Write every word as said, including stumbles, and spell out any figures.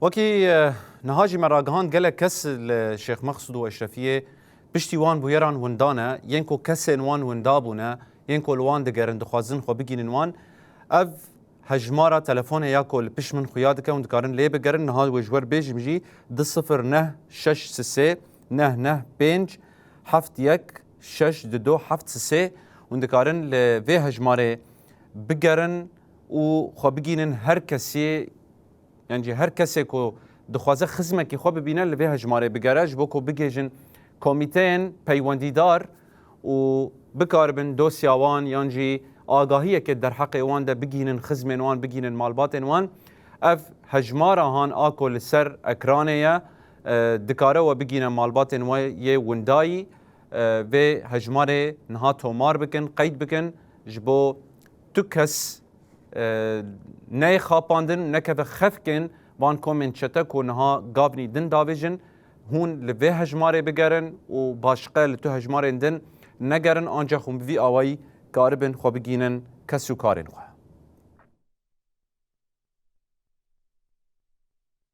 Wekî niha jî me ragihand, gelek kes li Şêx Mexsûd û Eşrefiyê piştî wan bûyeran winda ne, yên ku kesên wan winda bûne, yên ku li wan digerin, dixwazin xwe bigihînin wan. Ev hejmara telefonê ya ku li pişt min xuya dike, hûn dikarin lê bigerin. Niha wê ji we re bêjim jî, du sifir neh şeş sisê neh neh pênc heft yek şeş du du heft sisê. Hûn dikarin li vê hejmarê bigerin û xwe bigihînin. Her kesî, yan jî her kesê ku dixwaze xizmekî xwe bibîne, li vê hejmarê bigere, ji bo ku bigihêjin komîteyên peywendîdar û bikaribin dosya wan yan jî agahiyekê derheqê wan de bigihînin, xizmên wan bigihînin malbatên wan. Ev hejmara han a ku li ser ekranê ye, e, dikare we bigihîne malbatên we yê windayî. E, vê hejmarê niha tomar bikin, qeyd bikin, ji bo tu kes, e, neyê xapandin, nekeve xefkên van komên çete ku niha gavnî din davêjin. Hûn li vê hejmarê bigerin û başqe li tu hejmarên din negerin, ancaq hûn bi vî awayî karibin xwe bigihînin kes û karên xwe.